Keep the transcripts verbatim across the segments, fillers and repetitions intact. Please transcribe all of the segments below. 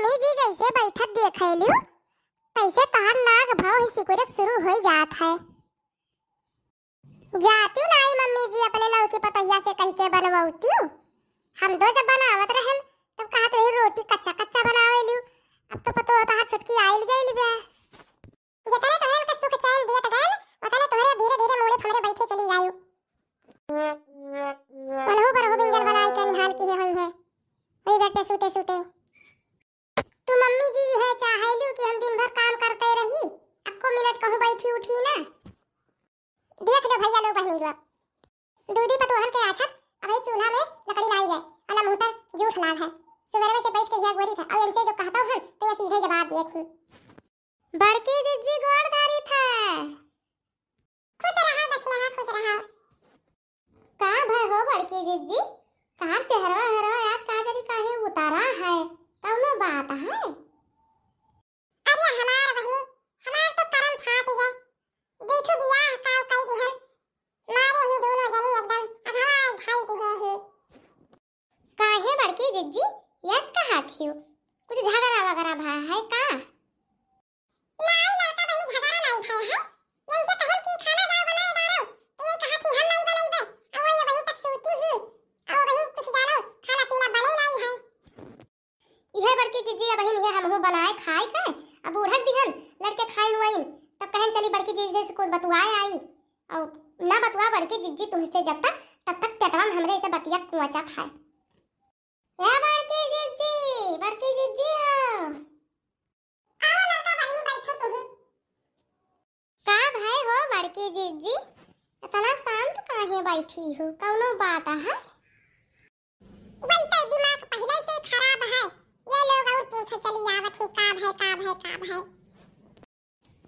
ए जी, जैसे बैठत देखेलू, तैसे तोहार नाक भौं ही सिकुड़क शुरू होइ जात है। जातिउ नाई मम्मी जी, अपने नौकी पतोहिया से कहि के बनवतिउ। हम दो जब बनावत रहन, तब कहत रही रोटी कच्चा कच्चा बनावेलू। अब तो पतोह तोहार छोटकी आइल गइल बा। जेतने तोहरन के सुख चैन दियत गन, ओतने तोहरे धीरे धीरे मूड़े फमरे बैठे चली जायु। ओनहु बरहु बिंजर बनाई के निहाल किहे होइहैं। होई बाटे सूते सूते। तू मम्मी जी इहे चाहेलू कि हम दिन भर काम करते रही, अक्को मिनट कहूँ बैठी उठी ना। देख लो भैया लोग बहिनी लोग, दूधी पतोहन के आछत अबही चूल्हा में लकड़ी नाई गए, अला मुँह तर जूठ लाग है। सुबेरवे से बैठ के हिया गोरी था, और इनसे जो कहता हूँ तो ये सीधे जवाब दिए थी। बड़की जिज्जी गोड़ धारी था। खुश रहा दक्षिणा, खुश रहा। का भय हो बड़की जिज्जी, तोहार चेहरवा हरवा आज का जरी काहे उतारा है, कौनो बात है? अरे हमार बहिनी, हमार तो करम फाट गए, दू ठो बियाह काव कई दिहन, मारे ही दोनों जनी एकदम अधवा ढाई दिहे ही। काहे बड़की जिज्जी, यस कहा थियो? कुछ झगड़ा वगैरह भा है का? नाई लड़का बहिनी झगड़ा नाई भय है। जैसे कहल कि खाना जाओ बनाए डारो, तो ये कहा कि हम नाई बनइबे। अब वो ये वहीं तक सूती ही। अब वहीं कुछ जानो, खाना पीना बने नाई है। इहे बड़की जिज्जी अब बहिन इहे हमहू बनाए खाए के, अब बूढ़क दिहन, लड़के खाइन वाइन, तब कहन चली बड़की जिज्जी से कुछ बतुआए आई। और ना बतुआ बड़की जिज्जी तुमसे जब तक, तब तक पेटवा में हमरे इसे बतिया कुआचा खाए। ए बड़की जिज्जी, बड़की जिज्जी हो। आओ लड़का बहिनी बैठो तुही। का भय हो बड़की जिज्जी, इतना शांत काहे बैठी हो, कौनो बात है? वैसे दिमाग पहले से खराब है, ये लोग और पूछे चली आवत ही का भय, का भय, का भय।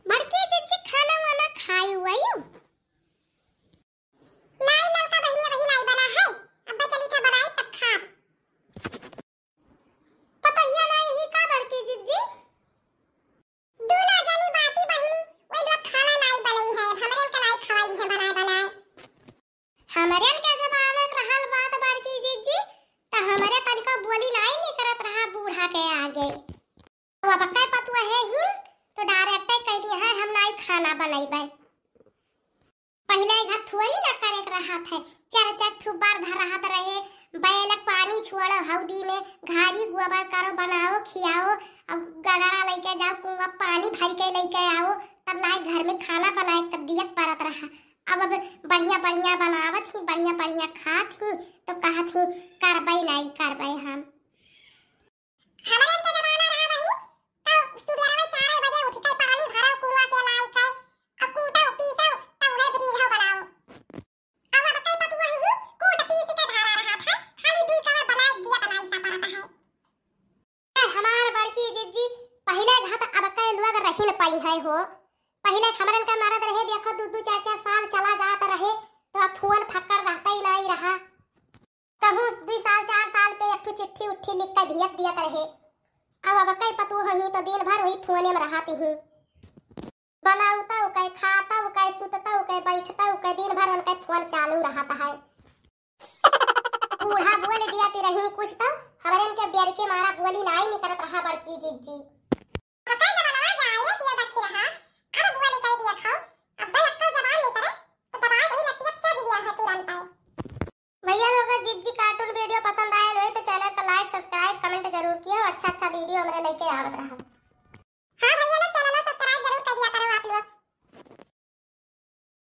बड़की जिज्जी खाना वाना खाई हुई? नाई लड़का बहिनी वही नाई बना है, अब्बे चली था बनाई तब खाब। पतहिया नाई ही का बड़की जिज्जी? दोनों जनी बाटी बहिनी, वही लोग खाना नाई बनई है, हमरे के नाई खवाई है बनाए बनाए। हमरे के जब आलक रहल बात बड़की जिज्जी, त हमरे तनिको बोली नाई निकरत रहा बूढ़ा के आगे। अब कई पतुआ है हिन, तो direct कह दिया है, हम नाई खाना बनइबे। पहिले घर थोड़ी ना करे के रहत है, चार चार ठू बरधा रहत रहे, बैलक पानी छोड़ो हौदी में, घारी गोबर करो, बनाओ, खियाओ, अब गगरा लइके जाओ, कुआं पानी भर के लइके आओ, तब नाई घर में खाना बनाए, तब दियत परत रहा। अब, अब बढ़िया बढ़िया बनावत ही, बढ़िया बढ़िया खात ही, तो कहत ही, "करबे नाई करबे हम।" हमरे के जमाना रहा बहिनी, तो सुबेरवे चार बजे उठ के पानी भरो कुआं से लाई के, अब कूटो पीसो, तब उहे बीढ़ो बनाओ। अब, अब कई पतुआ ही कूट पीस के धारा रहा था, खाली दुई कवर बनाए दिया बनाई सा परत है। ए, हमार बड़की जिज्जी, पहिले घात अब कई लोग रही न पाई है हो। पहिले हमरन का मरद रहे, देखो, दू दू चार चार साल चला जात रहे, तो अब फोन फक्कड़ रहता ही नाई रहा। कहूँ दुई साल, चार साल पे एक ठो चिट्ठी उट्ठी लिख के भेज दियत रहे। अब, अब कई पतुआ ही तो दिन भर वही फोने में रहती ही। बनावतउ के, खातउ के, सुततउ के, बैठतउ के, दिन भर उनके फोन चालू रहत है। बूढ़ा बोल दिया ती रही कुछ तो, हमरन के डर के मारा बोली नाई निकरत रहा बड़की जिज्जी। अब का जमाना जाए दिया दक्षिणा, अब बोली कह दिया खाओ, अब भाई अक्कल जबान निकरे, तो दबाए वही नटिया चढ़ गया है तुरंत आए। भैया लोग, अगर जिज्जी cartoon video पसंद आयल होई तो channel का like, subscribe, comment जरूर कियो। अच्छा अच्छा video हमरे लेके आवत रहा। हाँ भैया लोग,